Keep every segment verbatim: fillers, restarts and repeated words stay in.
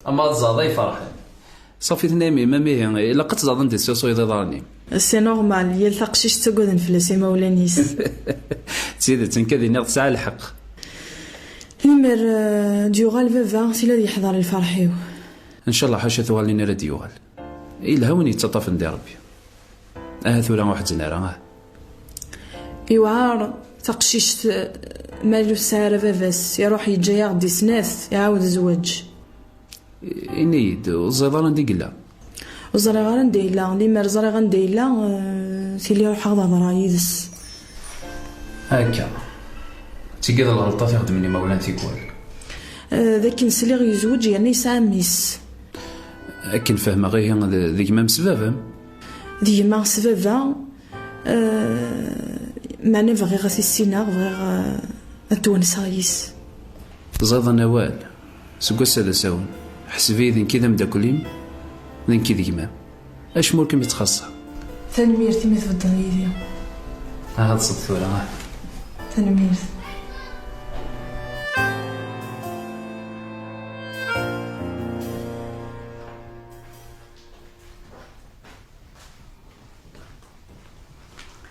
Ama ad ẓẓaḍ ay ferḥen. Ṣafi tenna-yam yemma-m ihi, ilaq ad teẓẓaḍ anda i tessusuyeḍ iḍarren-im. C'est normal, yal taqcict ttaggaden fell-as imawlan-is. D tidet, nekk ad iniɣ tesɛa lḥeqq. Limer, euh, d-yuɣal baba, tili ad yeḥḍer lferḥ-iw. Ncallah ḥaca tuɣalin ara d-yuɣal. Yelha win yettaṭṭafen di Rebbi. Aha tura ur ḥezzin ara, ah. Iwɛer taqcict, eh, ma ur tesɛi ara baba-s, iruḥ yeǧǧa-yaɣ-d i snat, iɛawed zzwaǧ. Ini-yi-d, ur teẓriḍ ara anda i yella? Ur ẓriɣ ara anda yella, limer ẓriɣ anda yella, eh, tili ruḥeɣ ad hedreɣ yid-s. Akka. D tigi d lɣelṭat i xeddmen imawlan tikwal. Eh, d akken sliɣ yezweǧ yerna yesɛa mmi-s. Akken fehmeɣ ihi d, d gma-m s baba-m? D gma s baba, eh, meɛna bɣiɣ ad t-issineɣ, bɣiɣ, eh, ad twenseɣ yis. Ẓiḍen awal, seg wass-a d asawen, ḥseb-iyi d nekk i d ameddakel-im, d nekk i d gma-m. Acemma ur kem-ittxaṣṣa. Tanemmirt imi tbeddeḍ yid-i. Aha ṭṣeḍ tura, ah. Tanemmirt.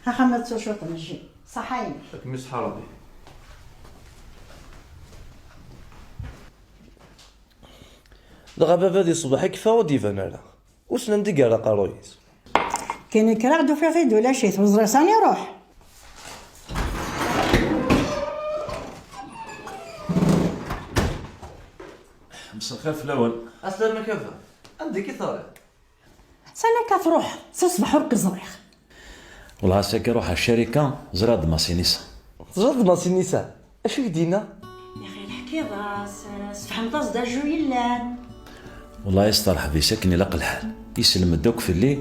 Axxam ad tsucuṭ n jji. Ṣaḥa-inek. Ad kem-iṣeḥḥa Rebbi. Dɣa baba di ṣṣbeḥ i yeffeɣ ur d-iban ara. Wissen anda i yerra aqerruy-is. Kini kkreɣ-d ufiɣ-t-id ulac-it, ur ẓriɣ sani iruḥ. Mselxir fell-awen. Aslama a baba. Anda akka i terriḍ? Sani akka truḥeḍ? Si ṣṣbeḥ ur k-ẓriɣ. Wellah ass-agi ruḥeɣ ccarika, ẓriɣ-d Masinisa. Teẓriḍ-d Masinisa? Acu i k-d-yenna? Yaxi leḥkiḍ-as, sfehmeḍ-as-d acu yellan. Wellah yesteṛḥeb-is akken ilaq lḥal. Iselmed akk fell-i,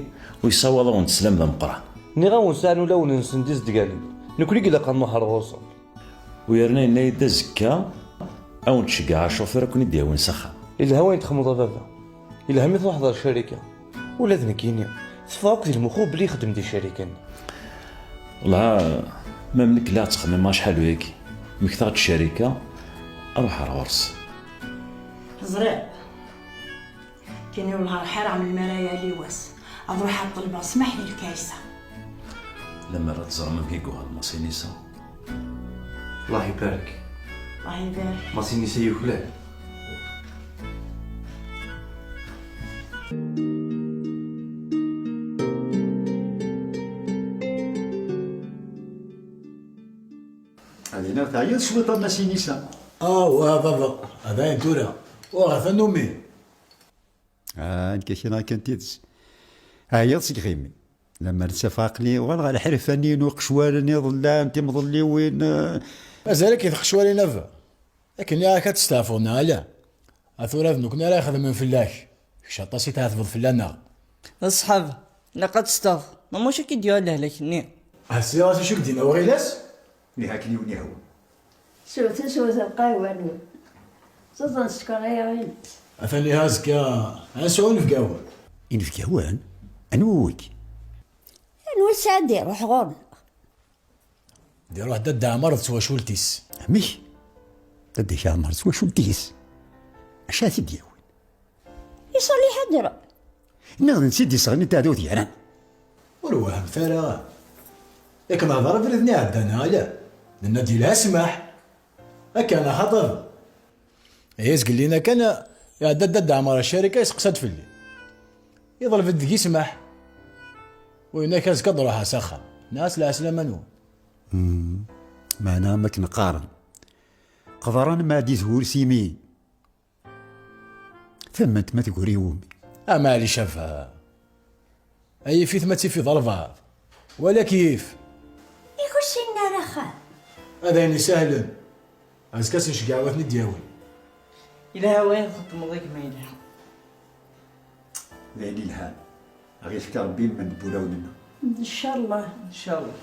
u yessawaḍ-awen-d sslam d ameqqran. Nniɣ-awen sɛan ulawen-nsen d izedganen. Nekni i ilaq ad nmuḥer ɣur-sen. U yerna yenna-yi-d azekka, ad wen-d-ceggɛeɣ acufur ad ken-id-yawin s axxam. Yelha wayen txedmeḍ a baba. Yelha mi truḥeḍ ɣer ccarika. Ula d nekkini, teffeɣ akk di lmux belli ixeddem di ccarika-nni. Wellah, ma m nekk la ttxemmimeɣ acḥal uyagi. Mmektaɣ-d ccarika, ad ruḥeɣ ɣur-s. Ẓriɣ. Kini ur lḥerḥireɣ melmi ara yali wass. Ad ruḥeɣ ad ṭelbeɣ ssmaḥ di lkaysa. Lemmer ad teẓrem amek i yuɣal Masinisa. Allah ibarek. Allah ibarek. Masinisa yuklal. Ad iniɣ teɛyiḍ cwiṭ a Masinisa. Ah, wa baba, ad ayen tura. Uɣ, atan umi. Ah, nekk kra kan tidet. Ɛyiɣ seg yiɣimi. Lemmer ttafeɣ aql-i uɣaleɣ ɣer lḥirfa-nni n uqecwal-nni iḍellan, timḍelliwin, eh. Mazal-ik i tqecwalin a baba? Akken i ak ad testeɛfuḍ neɣ ala? A tura d nekkni ara ixedmen fell-ak. Kečč aṭas i tɛetbeḍ fell-aneɣ. D ṣṣḥab, ilaq ad testeɣ. Ma mačči ad k-id-yuɣal lehlak-nni. Ah, sliɣ-as acu i k-d-yenna uɣilas? Nih akken i wen-yehwa. Swet, swet lqahwa-nwen. Ẓẓan sskeṛ ay aɣilet. Atan ihi azekka ad nesɛu inebgawen. Inebgawen? Anwa wigi? Anwa i sɛan d-iruḥ ɣur-neɣ? D-iruḥ Dda Ɛmer d twacult-is. Amek? Dda Ɛmer d twacult-is? Acu ara t-id-yawin? Iṣalli ḥadra. Nniɣ d netta i d-yesɣen i teɛdawt gar-aneɣ. Ur wehmeɣ ara. Yak nehder abrid-nni iɛeddan, ala. Nenna-d yelha ssmaḥ. Akka, neɣ xaṭi? Ihi, zgellin-a kan, iɛedda-d Dda Ɛmer ar ccarika, yesteqsa-d fell-i. Yeḍleb-d deg-i ssmaḥ. U yenna-k azekka ad ruḥeɣ s axxam. Nniɣ-as lɛeslama-nwen. Hmm. Meɛna am akken qqaren. Qeḍran ma ɛeddi tgur s imi. Tamemt ma tgur i wumi. Ah, maɛlic a baba. Ay yif-it ma tifid albaɛḍ. Wala kif. Yak ur ssinen ara axxam. Ad ayen isehlen. Azekka ad sen-ceggɛeɣ ad ten-id-yawin. Yelha wayen txeddmeḍ a gma yelha. D ayen yelhan. Ad ɣ-ifk Rebbi lmend n wulawen-nneɣ. Ncallah. Ncallah.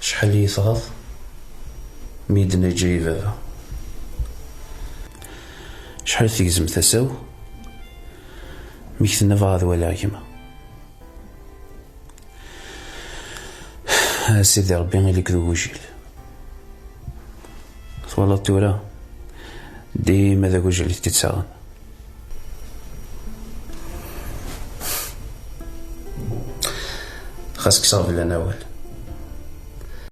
Acḥal i yi-tɣaḍ mi yi-d-tenna yeǧǧa-yi baba. Acḥal tegzem tasa-w mi k-tenna bɣiɣ ad waliɣ gma. A Sidi Ṛebbi, ili-k d ugujil. Twalaḍ tura? Dima d agujil i t-ittaɣen. Xas kkseɣ bellan awal.